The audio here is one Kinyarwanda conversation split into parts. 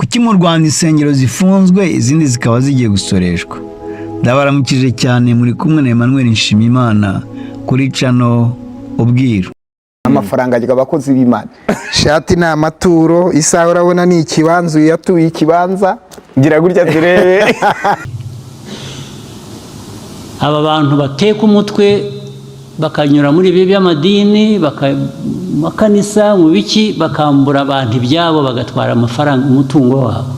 Kuki mu Rwanda insengero zifunzwe izindi zikaba zigiye gusoreshwa? Ndabaramukije cyane, muri kumwe na Emmanuel Nshimiyimana kuri channel Ubwiru. Amafaranga arya abakozi b'Imana. Shati ni amaturo, isaha urabona ni ikibanza, uyu yatuye ikibanza. Ngira gutya turebe. Aba bantu bateka umutwe bakanyura muri ibi by'amadini, makanisa, mu biki, bakambura abantu ibyabo, bagatwara amafaranga, umutungo wabo,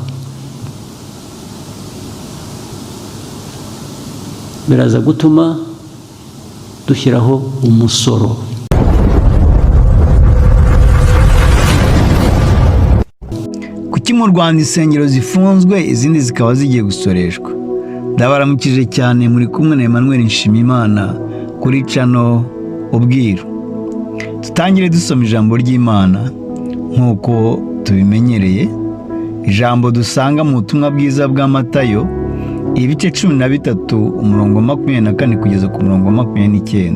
biraza gutuma dushyiraho umusoro. Kuki mu Rwanda insengero zifunzwe izindi zikaba zigiye gusoreshwa? Ndabaramukije cyane, muri kumwe na Emmanuel Nshimiyimana kuri channel Ubwiru. Tutangire dusoma ijambo ry'Imana nk'uko tubimenyereye, ijambo dusanga mu butumwa bwiza bwa Matayo, ibice 13, umurongo wa 24 kugeza ku murongo wa 29.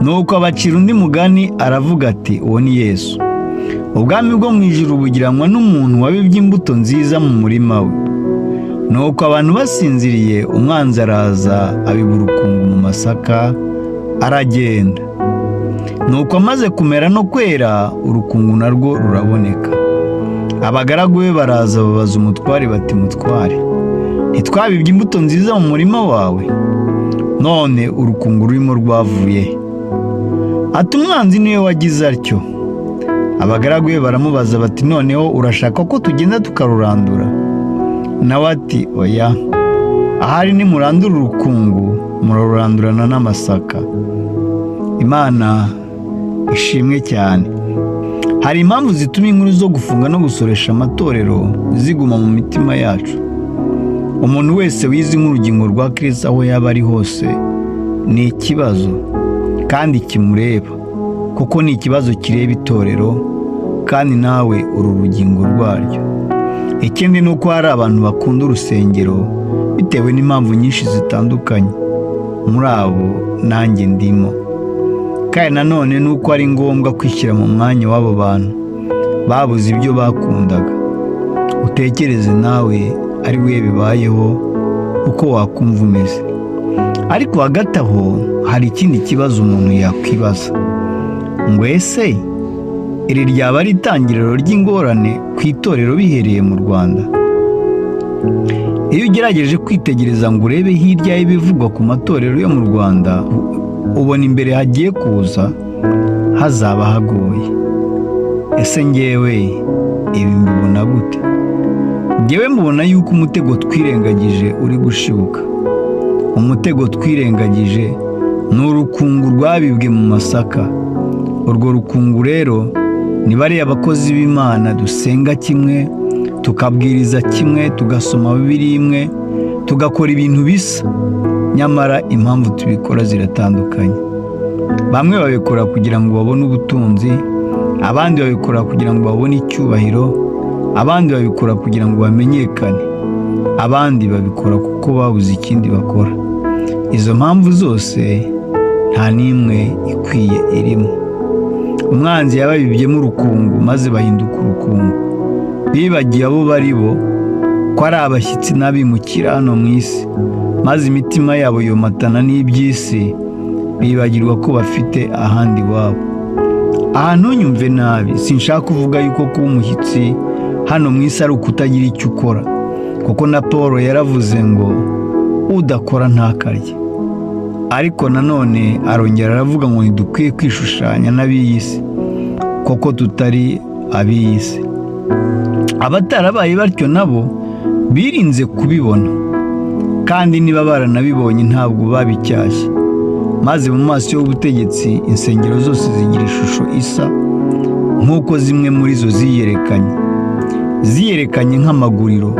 Nuko abacira undi mugani, aravuga ati: "Uwo ni Yesu. Ubwami bwo mu ijuru bugiranwa n'umuntu wabibye imbuto nziza mu murima we. Nuko abantu basinziriye, umwanzi araza abiba urukungu mu masaka, aragenda. Nuko amaze kumera no kwera, urukungu narwo ruraboneka. Abagaragu be baraza babaza umutware bati: 'Mutware, ntitwabibye imbuto nziza mu murima wawe? None urukungu rurimo rwavuye he?' Ati: 'Umwanzi niwe wagize atyo.' Abagaragu be baramubaza bati: 'Noneho urashaka ko tugenda tukarurandura?' Nawe ati: 'Oya, ahari nimurandura urukungu murarurandurana n'amasaka.'" Imana ishimwe cyane. Hari impamvu zituma inkuru zo gufunga no gusoresha amatorero ziguma mu mitima yacu. Umuntu wese wize nk'urugingo rwa Kristo, aho yaba ari hose, ni ikibazo kandi kimureba, kuko ni ikibazo kireba itorero, kandi nawe uru rugingo rwaryo. Ikindi ni uko hari abantu bakunda urusengero bitewe n'impamvu nyinshi zitandukanye. Muri abo nanjye ndimo. Kandi nanone ni uko ari ngombwa kwishyira mu mwanya w'abo bantu babuze ibyo bakundaga. Utekereze nawe ari we bibayeho, uko wakumva umeze. Ariko hagati aho hari ikindi kibazo umuntu yakwibaza ngo: ese iri ryaba ari itangiriro ry'ingorane ku itorero bihereye mu Rwanda? Iyo ugerageje kwitegereza ngo urebe hirya y'ibivugwa ku matorero yo mu Rwanda, ubona imbere hagiye kuza hazaba hagoye. Ese ngewe ibi mbibona gute? Ngewe mbona yuko umutego twirengagije uri gushibuka. Umutego twirengagije ni urukungu rwabibwe mu masaka. Urwo rukungu rero ni bariya bakozi b'Imana dusenga kimwe, tukabwiriza kimwe, tugasoma Bibiliya imwe, tugakora ibintu bisa, nyamara impamvu tubikora ziratandukanye. Bamwe babikora kugira ngo babone ubutunzi, abandi babikora kugira ngo babone icyubahiro, abandi babikora kugira ngo bamenyekane, abandi babikora kuko babuze ikindi bakora. Izo mpamvu zose nta n'imwe ikwiye irimo. Umwanzi yababibyemo urukungu maze bahinduka urukungu. Bibagiye abo bari bo, ko ari abashyitsi n'abimukira hano mu isi, maze imitima yabo yomatana n'iby'isi, bibagirwa ko bafite ahandi iwabo. Aha ntunyumve nabi, sinshaka kuvuga yuko kuba umushyitsi hano mu isi ari ukutagira icyo ukora, kuko na Paul yaravuze ngo: "Udakora ntakarye." Ariko nanone arongera aravuga ngo ntidukwiye kwishushanya n'ab'iyi si, kuko tutari ab'iyi si. Abatarabaye batyo nabo birinze kubibona, kandi niba baranabibonye ntabwo babicyashye, maze mu maso y'ubutegetsi insengero zose zigira ishusho isa nk'uko zimwe muri zo ziyerekanye nk'amaguriro.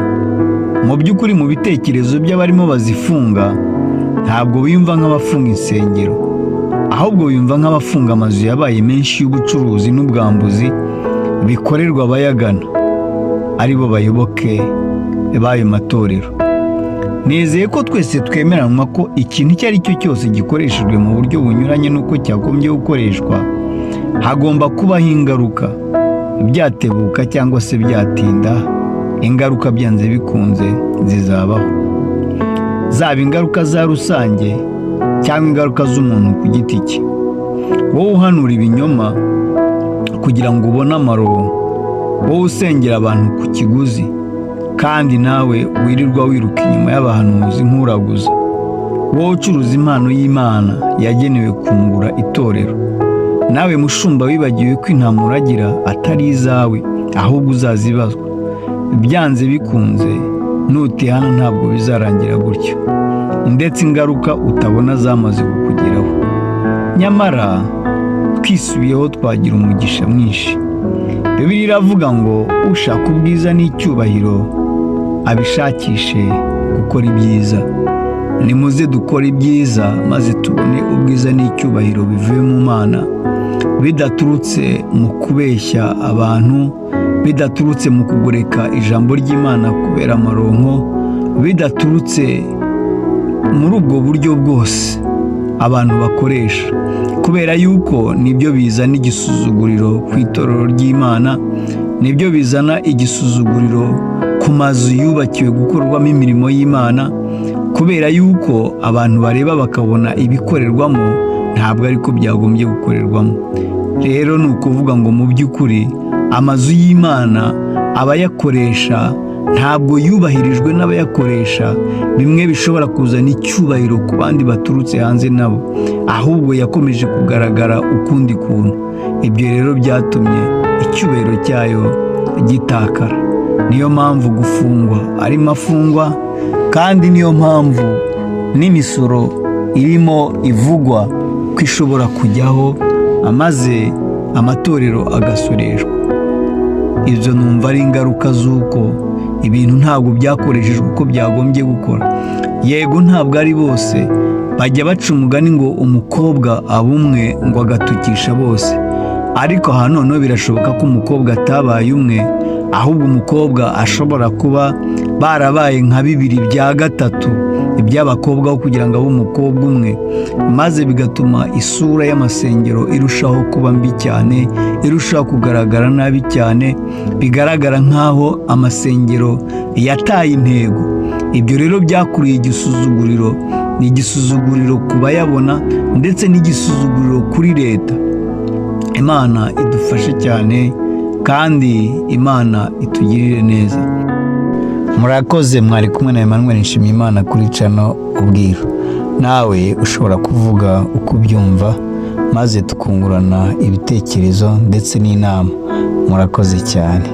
Mu by'ukuri, mu bitekerezo by'abarimo bazifunga, ntabwo biyumva nk'abafunga insengero, ahubwo biyumva nk'abafunga amazu yabaye menshi y'ubucuruzi n'ubwambuzi bikorerwa abayagana, aribo bayoboke b'ayo matorero. Nizeye ko twese twemeranwa ko ikintu icyo ari cyo cyose gikoreshejwe mu buryo bunyuranye n'uko cyagombye gukoreshwa, hagomba kubaho ingaruka, byatebuka cyangwa se byatinda. Ingaruka byanze bikunze zizabaho, zaba ingaruka za rusange cyangwa ingaruka z'umuntu ku giti cye. Wowe uhanura ibinyoma kugira ngo ubone amaronko, wowe usengera abantu ku kiguzi, kandi nawe wirirwa wiruka inyuma y'abahanuzi nk'uraguza, wowe ucuruza impano y'Imana yagenewe kungura itorero, nawe mushumba wibagiwe ko intama uragira atari izawe ahubwo uzazibazwa, byanze bikunze nutihana ntabwo bizarangira gutyo, ndetse ingaruka utabona zamaze kukugeraho. Nyamara twisubiyeho twagira umugisha mwinshi. Bibiliya iravuga ngo ushaka ubwiza n'icyubahiro abishakishe gukora ibyiza. Nimuze dukore ibyiza maze tubone ubwiza n'icyubahiro bivuye mu Mana, bidaturutse mu kubeshya abantu, bidaturutse mu kugoreka ijambo ry'Imana kubera amaronko, bidaturutse muri ubwo buryo bwose abantu bakoresha, kubera yuko nibyo bizana igisuzuguriro ku itorero ry'Imana, nibyo bizana igisuzuguriro ku mazu yubakiwe gukorwamo imirimo y'Imana, kubera yuko abantu bareba bakabona ibikorerwamo ntabwo ariko byagombye gukorerwamo. Rero ni ukuvuga ngo mu by'ukuri amazu y'Imana abayakoresha ntabwo yubahirijwe n'abayakoresha, bimwe bishobora kuzana icyubahiro ku bandi baturutse hanze nabo, ahubwo yakomeje kugaragara ukundi kuntu. Ibyo rero byatumye icyubahiro cyayo gitakara. Niyo mpamvu gufungwa arimo afungwa, kandi niyo mpamvu n'imisoro irimo ivugwa ko ishobora kujyaho, maze amatorero agasoreshwa. Ibyo numva ari ingaruka z'uko ibintu ntabwo byakoreshejwe uko byagombye gukora. Yego ntabwo ari bose, bajya baca umugani ngo umukobwa aba umwe ngo agatukisha bose, ariko aha noneho birashoboka ko umukobwa atabaye umwe, ahubwo umukobwa ashobora kuba barabaye nka bibiri bya gatatu iby'abakobwa aho kugira ngo abe umukobwa umwe, maze bigatuma isura y'amasengero irushaho kuba mbi cyane, irushaho kugaragara nabi cyane, bigaragara nk'aho amasengero yataye intego. Ibyo rero byakuriye igisuzuguriro, ni igisuzuguriro ku bayabona ndetse n'igisuzuguriro kuri leta. Imana idufashe cyane kandi Imana itugirire neza. Murakoze, mwari kumwe na Emmanuel Nshimiyimana kuri channel Ubwiru. Nawe ushobora kuvuga uko ubyumva maze tukungurana ibitekerezo ndetse n'inama. Murakoze cyane.